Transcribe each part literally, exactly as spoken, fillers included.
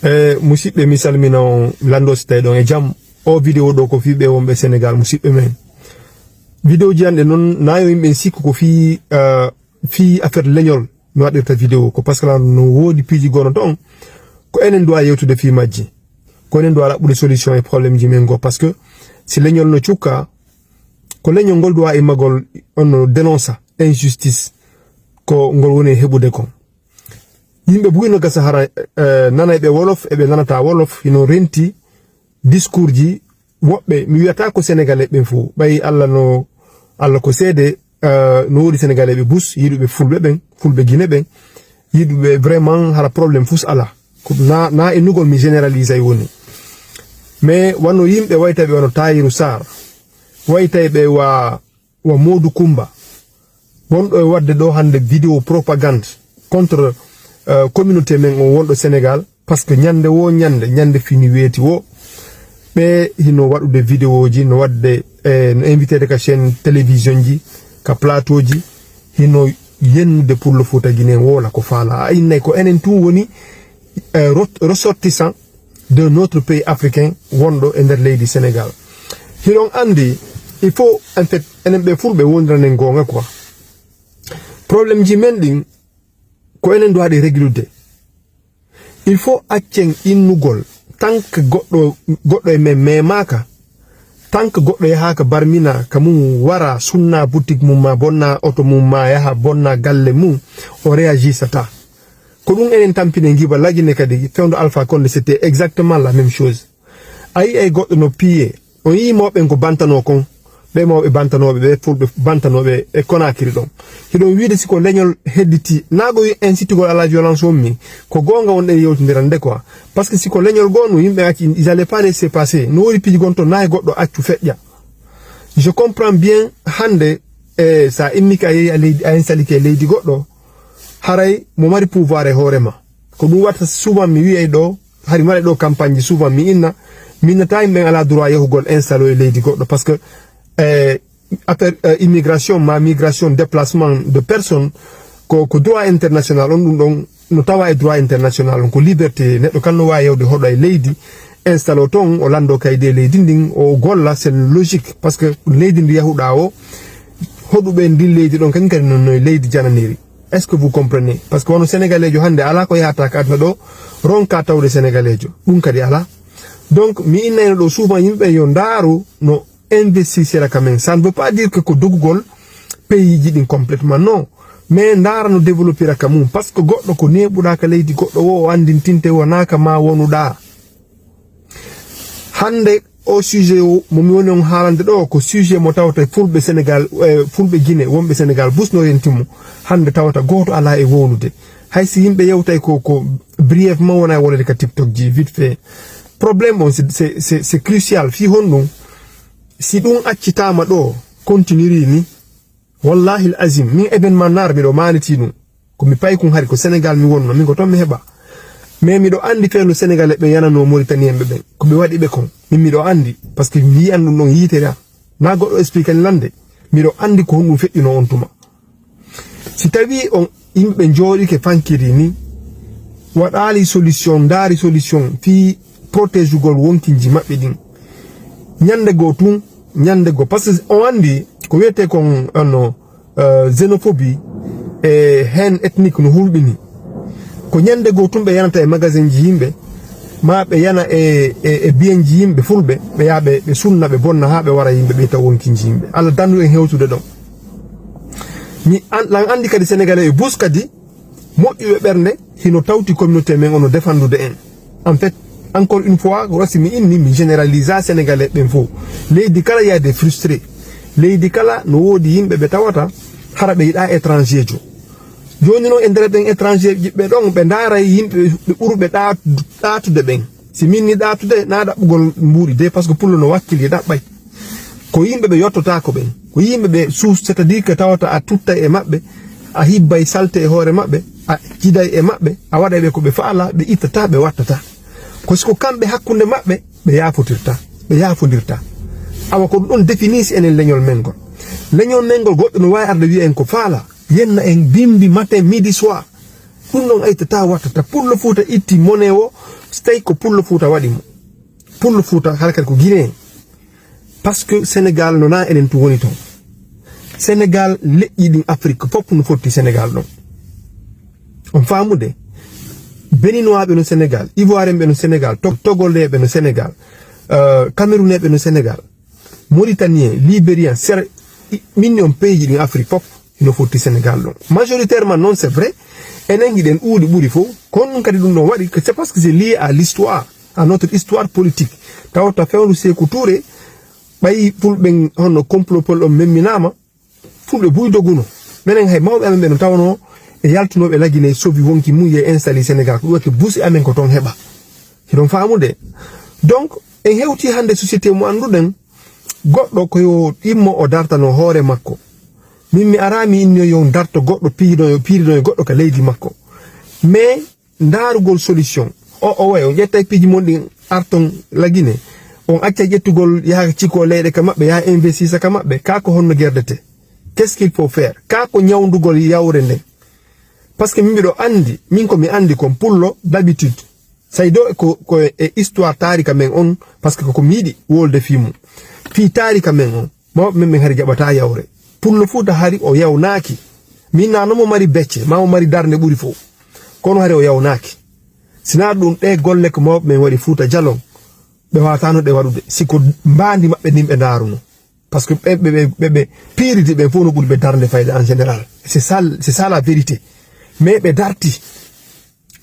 E musidɓe, mi salmina on, lanndo si tawi ɗon e jam. O vidéo ɗo ko fii ɓe wonɓe Sénégal, musidɓe men. Vidéo ji an ɗe noon, na yo yimɓe sikku ko fii, eh, fii affaire leñol mi waɗirta vidéo. Ko parce que lan no woodi piiji gono toon, ko enen duwa yewtude fii majji. Ko enen duwa laɓɓude solution e problème ji men go. Parce que si leñol no cukka, ko leñol ngol duwa immagol on no dénonça injustice ko ngol woni e heɓude kon. Yimɓe buy no gasa hara, eh, nanayɓe wolof, eɓe nanata wolof, hino renti discours ji woɓɓe. Mi wiyata ko Sénégalais ɓen fof. Ɓay Allah no, Allah ko seede, eh, no woodi Sénégalais ɓe bus, yiɗuɓe fulɓe ɓen, fulɓe Gine ɓen, yiɗuɓe vraiment hara problème fus ala. Ko na, na e nugol mi généralise ay woni. Mais wano yimɓe waytaɓe wano Tahirou Sarr, waytayɓe wa wa Modou Coumba, wonɗo e waɗde ɗo hannde vidéo propagande contre, euh, communauté men on wonɗo Sénégal, parce que ñande wo ñande, ñande fini weeti wo, ɓe hino waɗude vidéo ji, no waɗde, eh, no invité de ka chaîne télévision ji, ka plateau ji, hino yennude Pullo Fuuta Ginen woola ko faala. A innay ko enen tun woni, eh, rot-, ressortissant de notre pays africain wonɗo e nder leydi Sénégal. Hiɗon anndi, il faut, en fait, enen ɓe fulɓe wondiranen goonga quoi. Problème ji men ɗin, ko enen duwa ɗi réglude. Il faut accen innugol, tant que goɗɗo, goɗɗo e men memaaka, tant que goɗɗo yahaaka barmina ka mum wara sunna boutique mum ma bonna oto mum ma yaha bonna galle mum, o réagissata. Ko ɗum enen tampine ngiba lagine kadi fewndo Alpha Condé, c'était exactement la même chose. A yi'ay goɗɗo no piye, on yii mawɓe ɓen ko bantano kon, ɓe mawɓe bantanooɓe, ɓe fulɓe bantanooɓe e Conakry ɗon. Hiɗon wiide si ko leñol hedditi, naa ko wi incitugol à la violence wonmi, ko goonga wonɗen yewtindirande quoi. Parce que si ko leñol goo no yimɓe acci, ils allaient pas laisser passer. No woodi piiji gon ton, naa e goɗɗo accu feƴƴa. Je comprends bien hannde, e sa immike a yehi a leydi, a installike e leydi goɗɗo, haray mo mari pouvoir e hoore ma. Ko ɗum watta souvent mi wiyay ɗo, hari mi waɗa ɗo campagne ji souvent mi inna, mi innata yimɓe ɓen ala droit yahugol installé e leydi goɗɗo, parce que, eh, affaire, eh, immigration, ma migration, déplacement de personnes, ko, ko droit international on, ɗum ɗon no tawa e droit international on, ko liberté, neɗɗo kala no wawi yawde hoɗo e leydi, installé toon, o lanndo kaydi e leydi ndin, o golla, c'est logique, parce que leydi ndi yahuɗa o, hoɗuɓe ndin leydi ɗon, kañum kadi no, no e leydi jananiri. Est-ce que vous comprenez? Parce que wano Sénégaleejo hannde alaa ko yahata ka aduna ɗo, ronka tawde Sénégaleejo. Ɗum kadi alaa. Donc, mi innayno ɗo souvent yimɓe yo ndaaru no investir ka men. Ça ne veut pas dire que ko dogugol pays ji ɗin complètement, non. Mais ndaara no développira ka mum. Parce que goɗɗo ko neeɓuɗa ka leydi goɗɗo wo o anndintinte wonaa ka ma wonuɗa. Hannde o sujet o mo mi woni on haalande ɗo ko sujet mo tawata fulɓe Sénégal, eh, fulɓe Guinée wonɓe Sénégal busno renti mo. Hannde tawata gooto alaa e wowlude. Hay si yimɓe yewtay ko, ko brièvement wona e wolede ka TikTok ji, vite fait. Problème on, c'est, c'est, c'est, c'est crucial. Fii honɗum? Si ɗum accitaama ɗo, continuiri ni, wallahi al azim, min événement naar miɗo maanitii ɗum. Ko mi paykun hari ko Sénégal mi wonno, min ko toon mi heɓa. Mais miɗo anndi feewno Sénégalais ɓe yanano Mauritanienɓe ɓen. Ko ɓe waɗi ɓe kon. Min miɗo anndi, parce que mi yi'an ɗum ɗon yiitere am. Na goɗɗo expliquani lande. Miɗo anndi ko honɗum feƴƴuno on tuma. Si tawi on yimɓe njooɗike fankiri ni, waɗaali solution, ndaari solution fii protégugol wonkinji maɓɓe ɗin. Ñande goo tun, ñande goo. Parce que on anndi ko wiyetee kon, onno, eh, xénophobie e haine ethnique no hulɓini. Ko ñande goo tun ɓe yanata e magasin ji yimɓe, ma ɓe yana e, e, e biyen ji yimɓe fulɓe, ɓe yaa ɓe, ɓe sunna, ɓe bonna haa ɓe wara yimɓe, ɓe taw wonkinji yimɓe. Allah dandu en hewtude ɗon. Mi an-, lan anndi kadi Sénégalais e bus kadi, moƴƴuɓe ɓernde hino tawti communauté men ono defandude en. En fait, encore une fois, ko wasi mi inni, mi généralisa Sénégalais ɓen fof. Leydi kala, il y a des frustrés. Leydi kala no woodi yimɓe ɓe tawata hara ɓe yiɗa étranger jo. Jooni noon e nder ɓen étranger ji ɓe ɗon, ɓe ndaaray yimɓe ɓe ɓurɓe ɗaat-, ɗaatude ɓen. Si min ni ɗaatude, na ɗaɓɓugol mbuuɗi de, parce que pullo no wakkili ɗaɓɓay. Ko yimɓe ɓe yottotaako ɓen. Ko yimɓe ɓe suus, c'est-à-dire que tawata a tuttay e maɓɓe, a hibbay salte e hoore maɓɓe, a jiday e maɓɓe, a waɗay ɓe ko ɓe faala, ɓe ittata, ɓe wattata. Ko si ko kamɓe hakkunde maɓɓe, ɓe yaafotirta, ɓe yaafondirta. Awa ko ɗum ɗon définit si enen leñol men ngol. Leñol men ngol goɗɗo no waawi arde wiya en ko faala, yenna en bimbi matin, midi, soir. Ɗum ɗon aytata wattata. Pullo Fuuta itti mone o, So tawi ko Pullo Fuuta waɗi mo, Pullo Fuuta hara kadi ko Guinéen. Parce que Sénégal no na enen tun woni toon. Sénégal, leƴƴi ɗin Afrique fof no fotti Sénégal ɗon. On faamude? Béninois ɓe no Sénégal, Ivoirien ɓe no Sénégal, To-, Togolais ɓe no Sénégal, euh, Camerounais ɓe no Sénégal, Mauritanien, Libérien, ser-, i-, min on pays ji ɗin Afrique fof no fotti Sénégal ɗon. Majoritairement noon, c'est vrai, enen hiɗen ɗuuɗi ɓuri fof, kono ɗum kadi ɗum ɗon waɗi, que c'est parce que c'est lié à l'histoire, à notre histoire politique. Tawata fewndo Sékou Touré, ɓay Fulɓe honno complot pol on memminaama, Fulɓe buy doguno. Menen hay mawɓe amen ɓe no tawnoo e yaltunooɓe Lagine sowi wonki mum ye installé Sénégal. Ko ɗum waɗi busi amen ko toon heɓa. Hiɗon faamude? Donc, en hewti hannde société mo annduɗen, goɗɗo ko yo immo o dartano hoore makko. Min mi araa mi inni yo darto goɗɗo piiriɗo, piiriɗo e goɗɗo ka leydi makko. Mais ndaarugol solution. O, o wayi, on ƴettay piiji mon ɗin arton Lagine. On accay ƴettugol yaha cikoo leyɗe ka maɓɓe, yaha investisa ka maɓɓe. Kaa ko honno gerdete? Qu'est-ce qu'il faut faire? Kaa ko ñawndugol yawre nden. Parce que min miɗo anndi, min ko mi anndi kon Pullo d'habitude. Say do ko, ko e histoire taarika men on, parce que ko mi yiɗi wolde fii mum. Fii taarika men on, mawɓe men ɓen hari jaɓataa yawre. Pullo Fuuta hari o yawnaaki. Min na no mo mari becce, ma mo mari darnde ɓuri fof. Kono hari o yawnaaki. Sinaa ɗum ɗe golle ko mawɓe men waɗi Fuuta Jalon, ɓe waawataano ɗe waɗude. Si ko mbaandi maɓɓe ndin ɓe ndaaruno. Parce que ɓe, ɓe, ɓe, ɓe, ɓe piiridi ɓen fof no ɓuri ɓe darnde fayda en général. C'est ça, c'est ça la vérité. Mais ɓe darti,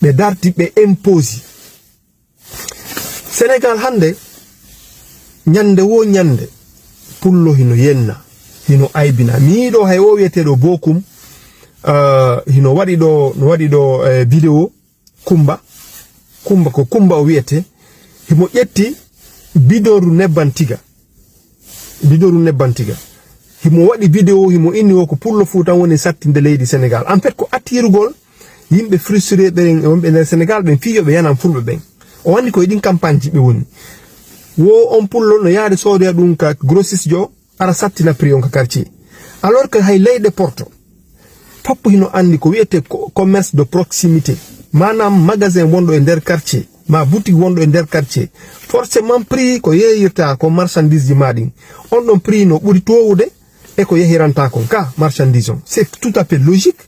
ɓe darti, ɓe imposi. Sénégal hannde, ñande wo ñande, Pullo hino yenna, hino aybina. Mi yiɗo hay o wiyeteeɗo Bokum, euh, hino waɗi ɗo, no waɗi ɗo, eh, vidéo, Kumba, Kumba ko Kumba o wiyete, himo ƴetti bidoru nebban tiga. Bidoru nebban tiga. Himo waɗi vidéo, himo inni o ko Pullo Fuuta woni sattinde leydi Sénégal. En fait, ko attirugol yimɓe frustré ɓen e wonɓe nder Sénégal ɓen fii yo ɓe yanan Fulɓe ɓen. O anndi ko e ɗin campagne ji ɓe woni. Wo on Pullo no yaade soodoya ɗum ka grossiste jo, ara sattina prix on ka quartier. Alors que hay leyɗe Porto, fof hino anndi ko wiyete co-, commerce de proximité. Maanaam magasin wonɗo e nder quartier, ma boutique wonɗo e nder quartier. Forcément prix ko yeeyirta ko marchandise ji ma ɗin. On ɗon prix no ɓuri towude e ko yehiranta kon ka marchandise on. C'est tout à fait logique.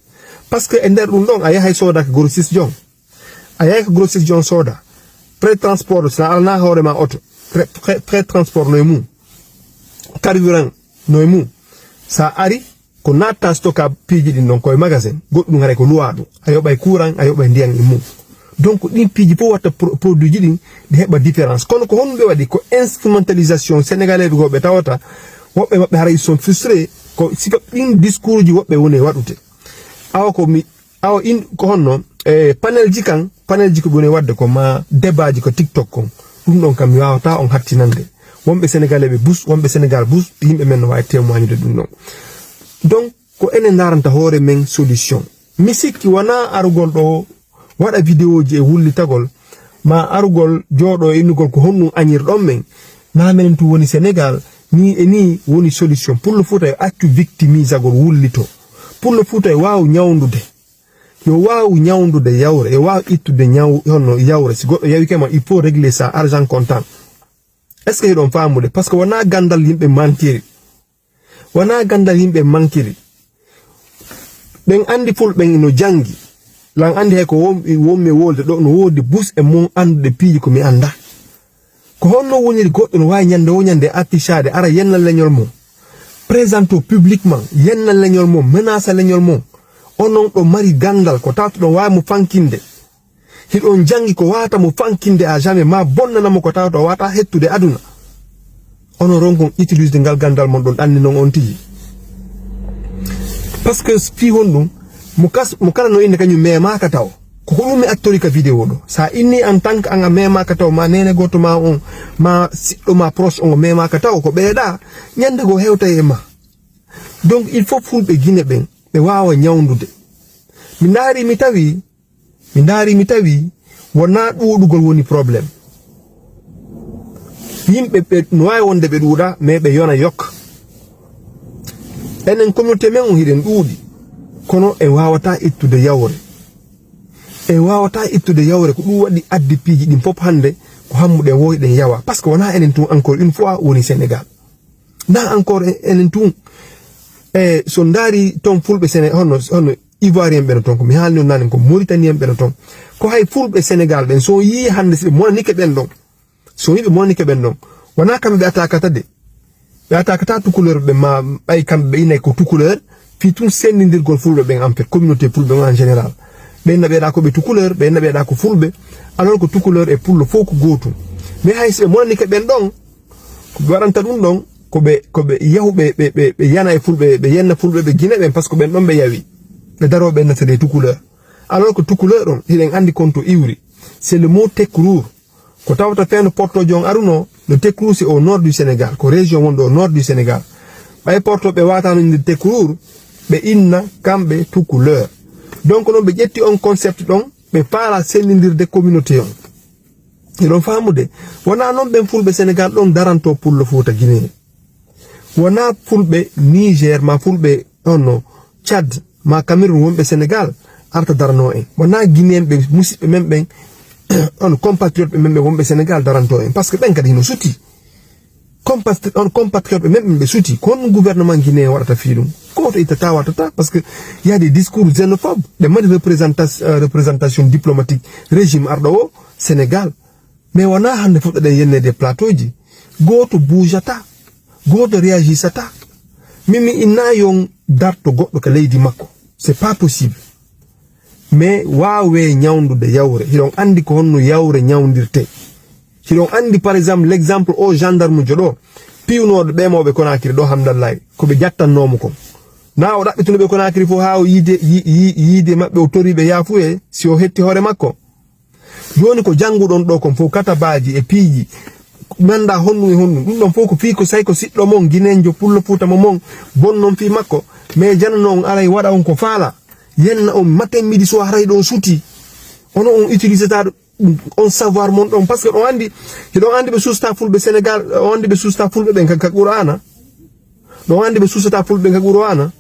Parce que e nder ɗum ɗon a yahay sooda ka grossiste jon. A yahay ko grossiste jon sooda. Frais transport, so a alana hoore ma oto. Frais, frais, frais transport no e mum. Carburant no e mum. Sa ari, ko natta stock piiji ɗin ɗon ko e magasin. Goɗɗum haray ko luwa ɗum. A yoɓay courant, a yoɓay ndiyan e mum. Donc, ɗin piiji fof watta pro-, produit ji ɗin, ɗi heɓa différence. Kono ko honɗum ɓe waɗi? Ko instrumentalisation sénégalais ɓe goo ɓe tawata. Woɓɓe maɓɓe haray sont frustrés. Ko sifa ɗin discours ji woɓɓe woni e waɗude. Awa ko mi Awa in ko honno, e, panel ji kan, panel ji ko ɓuri waɗde ko ma débat ji ko TikTok kon. Ɗum ɗon kam mi waawata on hattinande. Wonɓe Sénégalais ɓe bus, wonɓe Sénégal bus, yimɓe men no waawi témoignude ɗum ɗon. Donc, ko enen ndaranta hoore men solution. Mi sikki wonaa arugol ɗo waɗa vidéo ji e wullitagol, ma arugol jooɗo e innugol ko honɗum añirɗon men. Na menen tun woni Sénégal, ni e ni woni solution. Pullo Fuuta yo accu victimisagol wullito. Pullo Fuuta yo waaw ñawndude. Yo waaw ñawndude yawre, yo waaw ittude ñaw-, honno yawre. Si goɗɗo yawike ma, il faut régler ça, argent comptant. Est-ce que hiɗon faamude? Parce que wonaa ganndal yimɓe mankiri. Wonaa ganndal yimɓe mankiri. Ɓen anndi Fulɓe ɓen no janngi. Lan anndi hay ko won-, wonmi e wolde ɗo, no woodi bus e mum anndude piiji ko mi anndaa. Ko honno woniri goɗɗo no waawi ñande wo ñande affichaade, ara yenna leñol mum, présente publiquement, yenna leñol mum, menace leñol mum? Onon ɗo mari ganndal, ko tawtoɗon waawi mo fankinde. Hiɗon janngi ko waawata mo fankinde à jamais, ma bonnana mo ko tawata o waawata hettude aduna. Onon ronkon utiliser ngal ganndal mon ɗon, anndi non on tigi. Parce que fii honɗum, mo kas-, mo kala no innde kañum memaaka taw. Ko ko ɗum mi actori ka vidéo ɗo. Sa inni en tant que an a memaaka taw, ma nene goto ma on, ma siɗɗo ma proche on o memaaka taw, ko ɓeeɗa, ñande goo hewtay e ma. Donc, il faut Fulɓe Guinée ɓen, ɓe waawa ñawndude. Mi ndaari, mi tawi, mi ndaari, mi tawi, wonaa ɗuuɗugol woni problème. Yimɓe ɓe no waawi wonde ɓe ɗuuɗa, mais ɓe yona yok. Enen communauté men on hiɗen ɗuuɗi, kono en waawataa ittude yawre. En waawataa ittude yawre ko ɗum waɗi addi piiji ɗin fof hannde ko hammuɗen wooyɗen yawa. Parce que wonaa enen tun encore une fois woni Sénégal. Naa encore enen tun. E so ndaari toon fulɓe Séné, hono, hono Ivoirien ɓe no toon, ko mi haalni on naane ko Mauritanien ɓe no toon. Ko hay fulɓe Sénégal ɓen, so yii hannde si ɓe monanike ɓen ɗon, so yii ɓe monanike ɓen ɗon, wonaa kamɓe ɓe attaquata de. Ɓe attaquata tukuleur ɓe ma ɓay kamɓe ɓe inay ko tukuleur, fii tun senndindirgol fulɓe ɓen en fait, communauté fulɓe on en général. Ɓen na ɓeeɗa ko ɓe tukuleur, ɓen na ɓeeɗa ko fulɓe, alors que tukuleur e pullo fof ko gootum. Mais hay si ɓe monanike ɓen ɗon, ko ɓe waɗanta ɗum ɗon, ko ɓe, ko ɓe yahu ɓe, ɓe, ɓe, ɓe yana e fulɓe, ɓe yenna fulɓe ɓe Guinée ɓen, parce que ɓen ɗon ɓe yawi. Ɓe daroo ɓen na c'est des tukuleur. Alors que tukuleur on, hiɗen anndi kon to iwri. C'est le mot tekruur. Ko tawata feno portojo on aruno, no tekruur c'est au nord du Sénégal. Ko région wonɗo au nord du Sénégal. Ɓay porto ɓe watano inde tekruur, ɓe inna kamɓe tukuleur. Donc non ɓe ƴetti on concept ɗon, ɓe paala sennindirde communauté on. Hiɗon faamude? Wonaa non ɓen fulɓe Sénégal ɗon daranto pullo Fuuta Guinée. Wonaa fulɓe Niger, ma fulɓe honno Tchad, ma Cameroun wonɓe Sénégal arta darano en. Wonaa Guinéen ɓe musiɓɓe men ɓen, on compatriote ɓe men ɓe wonɓe Sénégal daranto en. Parce que ɓen kadi hino suti. Compatri-, on compatriote ɓe men ɓen ɓe suti. Ko honno gouvernement guinéen waɗata fii ɗum? Ko to ittata wattata, parce que y a des discours xénophobes, ɗe mari représenta-, euh, représentation diplomatique régime arɗo o Sénégal. Mais wonaa hannde fuɗɗoɗen yenneede e plateau ji. Gooto buujata, gooto réagisata. Min mi inna yon darto goɗɗo ka leydi makko. C'est pas possible. Mais waawee ñawndude yawre. Hiɗon anndi ko honno yawre ñawndirtee. Hiɗon anndi, par exemple, l'exemple o gendarme jo ɗo, piwnooɗo ɓe mawɓe Conakry ɗo, Hamdallahi, ko ɓe jattannoo mo kon. Na o ɗaɓɓituno ɓe Conakry fof haa o yiide, yi-, yi-, yiide maɓɓe, o tori ɓe yaafuye, si o hetti hoore makko. Jooni ko jannguɗon ɗo kon fof, katabaaji e piiji, mi anndaa honɗum e honɗum. Ɗum ɗon fof ko fii ko say ko siɗɗo mon, ginenjo, pullo fuuta mo mon, bonnon fii makko. Mais janano on aray waɗa on ko faala. Yenna on matin, midi, soir, haray ɗon suti. Ono on utilisata ɗum, on savoir mon ɗon. Parce que ɗon anndi, hiɗon anndi ɓe susta fulɓe Sénégal, on anndi ɓe susta fulɓe ɓen ka, ka Qur'aana. Ɗon anndi ɓe susata fulɓe ka Qur'aana.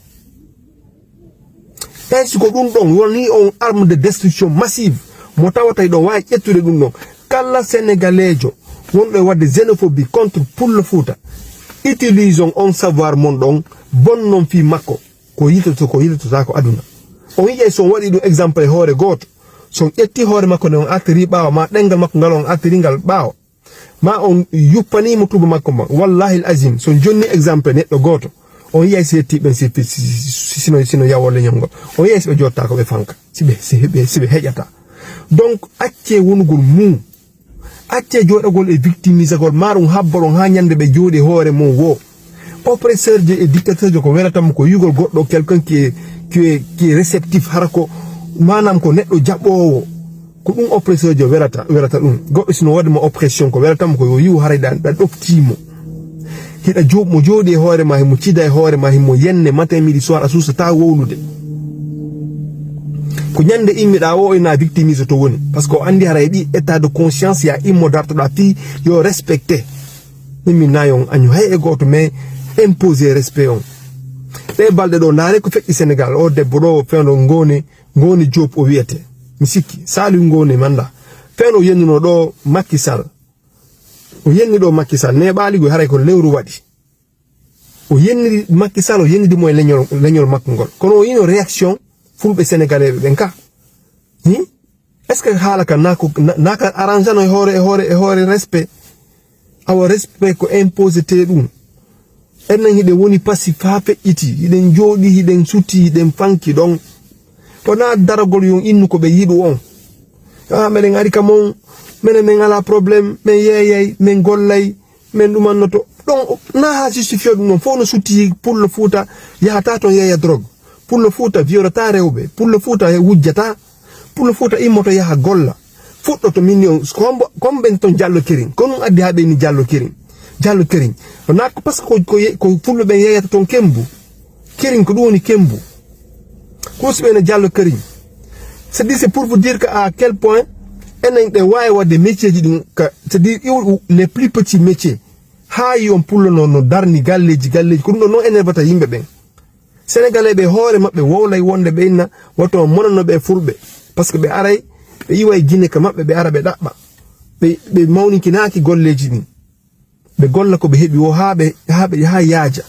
Tawi si ko ɗum ɗon woni on arme de destruction massive, mo tawata hiɗon waawi ƴettude ɗum ɗon. Kala Senegaleejo wonɗo e waɗde xénophobie contre Pullo Fuuta, utilisons on savoir mon ɗon, bonnon fii makko, ko yiltoto, ko yiltotaako aduna. On yi'ay so on waɗi ɗum exemple e hoore gooto, so on ƴetti hoore makko nde on artiri ɓaawo, ma ɗemngal makko ngal on artiri ngal ɓaawo, ma on yuppanii mo tuuba makko ma. Wallahi al azim, so jonni exemple neɗɗo gooto, on yiyay si hetti ɓen, si, si, si, sino, sino yawo leñol ngol. On yiyay si ɓe jotta ko ɓe fanka, si ɓe, si ɓe, si ɓe heƴata. Donc, accee wonugol mum. Accee jooɗagol e victimisagol, ma ɗum habbo ɗon haa ñande ɓe jooɗi e hoore mum wo. Oppresseur je e dictateur je ko welata mo ko yugol goɗɗo, quelqu'un qui est, qui est, qui est réceptif, hara ko, maanaam ko neɗɗo jaɓoowo. Ko ɗum oppresseur jo welata, welata ɗum. Goɗɗo sino waɗi mo oppression, ko welata mo ko yo yiwu haray ɗa, ɗa ɗoftii mo. Hiɗa jo-, mo jooɗi e hoore ma, himo cida e hoore ma, himo yenne matin, midi, soir, a suusata wowlude. Ko ñande immiɗa o ina victimise to woni. Parce que o andi haray ɗi état de conscience ya immo dartoɗa fii yo respecté. Min mi nayon añu hay e gooto, mais imposer respect on. Ɗe balɗe ɗo, ndaare ko feƴƴi Sénégal. O debbo ɗo, fewndo Ngone, Ngone Diop o wiyete. Mi sikki, Saliou Ngone manda. Fewndo o yennuno ɗo Macky Sall. O yenni ɗo Macky Sall. Neɓaali goy, haray ko lewru waɗi. O yenniri Macky Sall, o yennidi mo e leñol, leñol makko ngol. Kono o yino réaction fulɓe sénégalais ɓe ɓen ka. Hi? Est-ce que haala ka na ko, na, na ka arrangano e hoore, e hoore, e hoore respect? Awa respect ko imposete ɗum. Enen hiɗen woni passif haa feƴƴiti. Hiɗen jooɗi, hiɗen suti, hiɗen fanki ɗon. Wonaa daragol yon innu ko ɓe yiɗu on. Ah, meɗen ari ka mon, menen men alaa problème, men yeeyay, men gollay, men ɗumannoto. Ɗon, na haa justifié ɗum ɗon. Fof no sutti Pullo Fuuta, yahata toon yeeya drogue. Pullo Fuuta violata rewɓe. Pullo Fuuta wujjata. Pullo Fuuta immoto yaha golla. Fuɗɗoto min ni on, ko hombo, ko hombo ɓen toon Jallo Kering. Ko ɗum addi haa ɓe ni Jallo Kering. Jallo Kering. Wonaa ko parce que ko, ko ye-, ko fulɓe ɓen yeeyata toon Kembu. Kering ko ɗum woni Kembu. Ko si ɓe no Jallo Kering. C'est-à-dire, c'est pour vous dire que à quel point enen ɗe waawi waɗde métier ji ɗin ka, c'est-à-dire, iw-, les plus petits métiers. Haa yi on pullo no, no darni galleeji, galleeji. Ko ɗum ɗo non énervata yimɓe ɓen. Sénégalais ɓe hoore maɓɓe wowlay wonde ɓe inna woto monano ɓe fulɓe. Parce que ɓe aray, Ɓe iwa e Gine ka maɓɓe, ɓe ara ɓe ɗaɓɓa. Ɓe, ɓe mawninkinaaki golleeji ɗin. Ɓe golla ko ɓe heɓi o haa ɓe, haa ɓe, haa yaaja.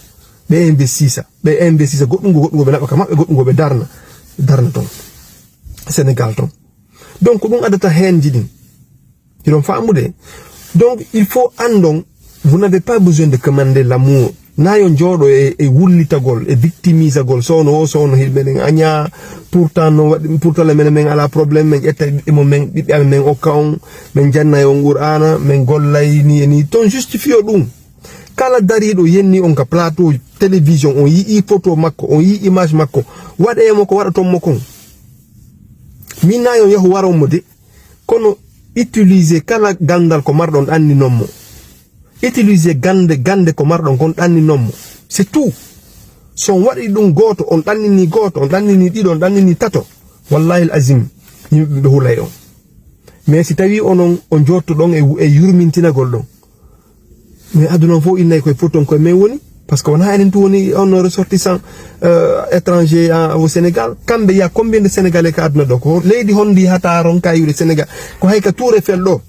Ɓe investisa, ɓe investisa goɗɗum ngo, goɗɗum ngo ɓe naɓa ka maɓɓe, goɗɗum ngo ɓe darna, darna ton. Senegal ton. Donc, ɗum addata heen ji ɗin. Hiɗon faamude? Donc, il faut anndon, vous n'avez pas besoin de commander l'amour. Na yo jooɗo e, e wullitagol, e victimisagol, sowno o, sowno hiɗ meɗen aña, pourtant no waɗi, pourtant le menen men ala problème, men ƴetta ɓiɓɓe mo men, ɓiɓɓe amen men okka on, men janna e on Qur'aana, men gollay ni e ni. Ton justifio ɗum. Kala dariiɗo yenni on ka plateau télévision, on yi'i photo makko, on yi'i image makko, waɗee mo ko waɗaton mo kon. Min na yo yahu waron mo de, kono utiliser kala ganndal ko marɗon ɗanninon mo. Utiliser gannde, gannde ko marɗon kon ɗanninon mo. C'est tout. So on waɗi ɗum gooto, on ɗannini gooto, on ɗannini ɗiɗo, on ɗannini tato, wallahi al azim, yimɓe ɓe hulay on. Mais si tawi onon, on jottoɗon e, e yurmintinagol ɗon, mais aduna on fof innay koye photon koye men woni, parce que wona enen tun woni on ressortissant, euh, étranger en, au Sénégal. Kamɓe, il y a combien de Sénégalais ka aduna ɗo? Ko leydi honndi hata ronka yiwde Sénégal? Ko hay ka Tour Eiffel ɗo.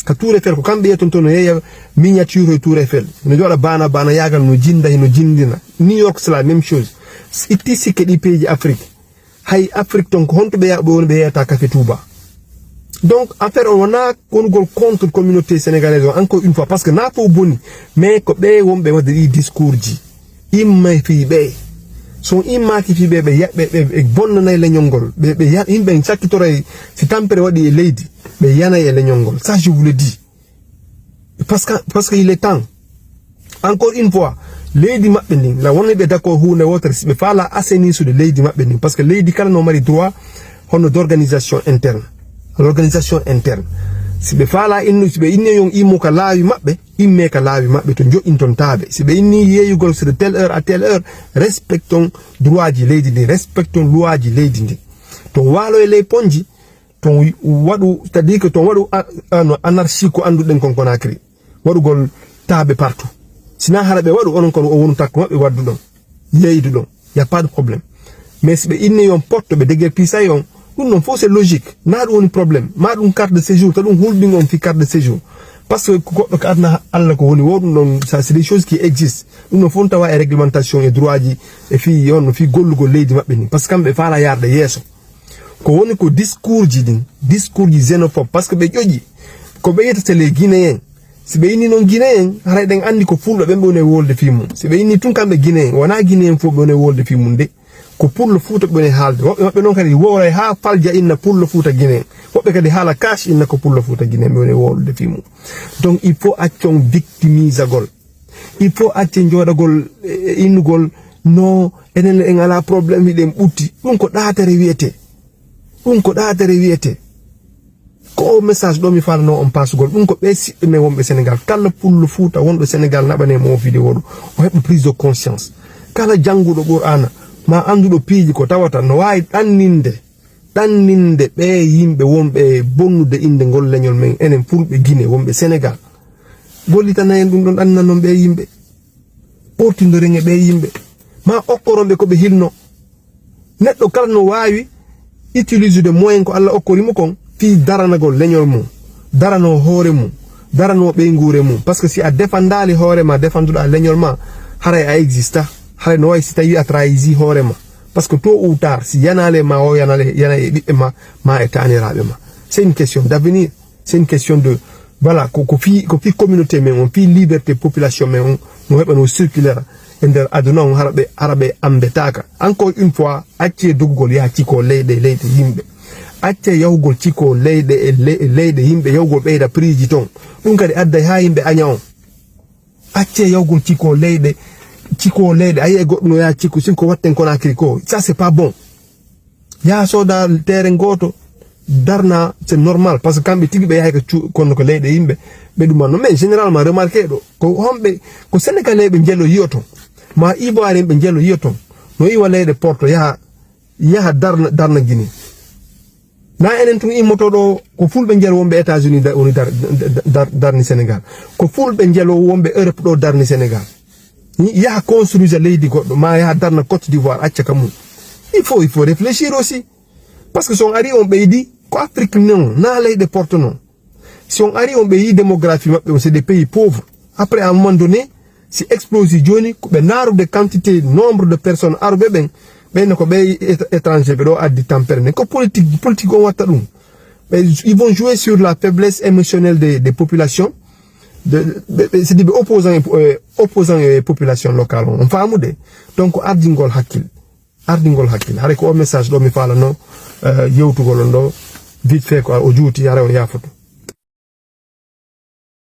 Ka Tour Eiffel, ko kamɓe yiyata ton, no yeeya miniature e Tour Eiffel. No jooɗa bana bana yaagal, no jinda, no jindina. New York, c'est la même chose. Itti sikke ɗi pays ji Afrique. Hay Afrique ton, ko honto ɓe ya-, ɓe woni, ɓe yeyata Café Touba. Donc, affaire on wona wonugol contre communauté sénégalaise on, encore une fois, parce que na fof boni, mais ko ɓe wonɓe waɗde ɗi discours ji. Imma e fii ɓe. So on immaaki fii ɓe, ɓe ya-, ɓe, ɓe, ɓe bonnanay leñol ngol. Ɓe, ɓe ya-, yimɓe en sakkitoray, si tampere waɗi e leydi, ɓe yanay e leñol ngol. Ça, je vous le dis. Parce que, parce que il est temps. Encore une fois, leydi maɓɓe ndin, la wonno ɓe d'accord huunde wootere, si ɓe faala assainir sude leydi maɓɓe ndin. Parce que leydi kala no mari droit, hono d'organisation interne. L'organisation interne. Si ɓe faala innu, si ɓe inni yon immo ka laawi maɓɓe, imme ka laawi maɓɓe to joɗɗintotaaɓe. Si ɓe inni yeeyugol c'est de telle heure à telle heure, respectons droit ji leydi ndin, respectons loi ji leydi ndin. To waalo e ley ponji, ton waɗu, c'est-à-dire que ton waɗu a-, ano, anarchie ko annduɗen kon Conakry. Waɗugol taaɓe partout. Sina hara ɓe waɗu, onon kon o wonu takko maɓɓe wadduɗon. Yeyduɗon. Y a pas de problème. Mais si ɓe inni yon potto, ɓe déguerpissay on, ɗum non fof c'est logique. Na ɗum woni problème. Ma ɗum carte de séjour, ta ɗum hulɓin on fii carte de séjour. Parce que ko goɗɗo ka aduna Allah ko woni wo ɗum ɗon, ça c'est des choses qui existent. Ɗum non fof tawa e réglementation e droit ji, e fii yon, no fii gollugol leydi maɓɓe ni. Parce que kamɓe faala yarde yeeso. Ko woni ko discours ji ɗin, discours ji xénophobe, parce que ɓe ƴoƴi. Ko ɓe yiyata c'est les Guinéens. Si ɓe inni non Guinéen, haray ɗen anndi ko fulɓe ɓen ɓe woni e wolde fii mum. Si ɓe inni tun kamɓe Guinéen, wona Guinéen fof ɓe woni e wolde fii mum de. Ko pullo Fuuta ɓe woni e haalde. Woɓɓe maɓɓe non kadi wowray haa falja inna pullo Fuuta Guinéen. Woɓɓe kadi haala kaas inna ko pullo Fuuta Guinéen ɓe woni e wolde fii mum. Donc il faut accon victimisagol. Il faut accen jooɗagol e, e innugol, no, enen en alaa problème, hiɗen ɓutti. Ɗum ko ɗaatere wiyetee. Ɗum ko ɗaatere wiyetee. Ko o message ɗo mi faalano on paasugol. Ɗum ko ɓe siɓɓe men wonɓe Sénégal. Kala pullo Fuuta wonɗo Sénégal naɓane mo o vidéo ɗo. O heɓa prise de conscience. Kala jannguɗo Qur'aana, ma annduɗo piiji ko tawata no waawi ɗanninde, ɗanninde ɓe yimɓe wonɓe e bonnude innde ngol leñol men, enen fulɓe Guinée wonɓe Sénégal. Gollitana en ɗum ɗon, ɗanninan non ɓe yimɓe. Ɓortidoren e ɓe yimɓe. Ma okkoron ɓe ko ɓe hilno. Neɗɗo kala no waawi utiliser de moyen ko Allah okkori mo kon fii daranagol leñol mum, daranoo hoore mum, daranoo ɓeynguure mum. Parce que si a defandaali hoore ma, defanduɗaa leñol ma, haray a exista. Haray no wayi si tawi a trahisi hoore ma. Parce que tôt ou tard, si yanaale ma o, yanaale, yana e ɓiɓɓe ma, ma e taaniraaɓe ma. C'est une question d'avenir. C'est une question de, voilà, ko, ko fii, ko fii communauté men on, fii liberté population men on, no heɓa no circulaire e nder aduna on, hara ɓe, hara ɓe ambetaaka. Encore une fois, accee dogugol yaha cikoo leyɗe, leyɗe yimɓe. Accee yahugol cikoo leyɗe e le-, leyɗe yimɓe, yahugol ɓeyda prix ji ton. Ɗum kadi adday haa yimɓe aña on. Accee yahugol cikoo leyɗe, cikoo leyɗe. A yi'ay goɗɗo no yaha cikoo, siko watten Conakry ko. Ça, c'est pas bon. Yaha sooda terrain gooto, darna, c'est normal. Parce que kamɓe tigi ɓe yahay ko cu-, kono ko leyɗe yimɓe, ɓe ɗumanno. Mais généralement, remarqué ɗo, ko homɓe, ko Sénégalais ɓe njelo yiyoton. Ma Ivoirien ɓe njelo yiyoton. No iwa leyɗe Porto, yaha, yaha darna, darna Guinée. Na enen tun immoto ɗo, ko fulɓe njelo wonɓe États-Unis da-, woni dar-, dar-, dar-, darni Sénégal. Ko fulɓe njelo wonɓe Europe ɗo darni Sénégal. Yaha construise leydi goɗɗo, ma yaha darna Côte d'Ivoire, acca ka mum. Il faut, il faut réfléchir aussi. Parce que si on ari on ɓeydi, Ko Afrique non na leyɗe porte non. Si on ari on ɓe yi démographie maɓɓe on, c'est des pays pauvres. Après, à un moment donné, si explose joni, ko ɓe naarude quantité, nombre de personnes aruɓe ɓen, ɓen ko ɓe étranger ɓe ɗo addi tampere nden. Ko politique, politique on watta ɗum. Ɓe, ils vont jouer sur la faiblesse émotionnelle des, des populations. De, ɓe, ɓe, c'est-à-dire ɓe opposant e, euh, opposant e population locale on. On faamude. Donc, ardingol hakkil. Ardingol hakkil. Haray ko o message ɗo mi faalano, euh, yewtugol on ɗo. Vite fait ko o juuti, haray on yaafoto.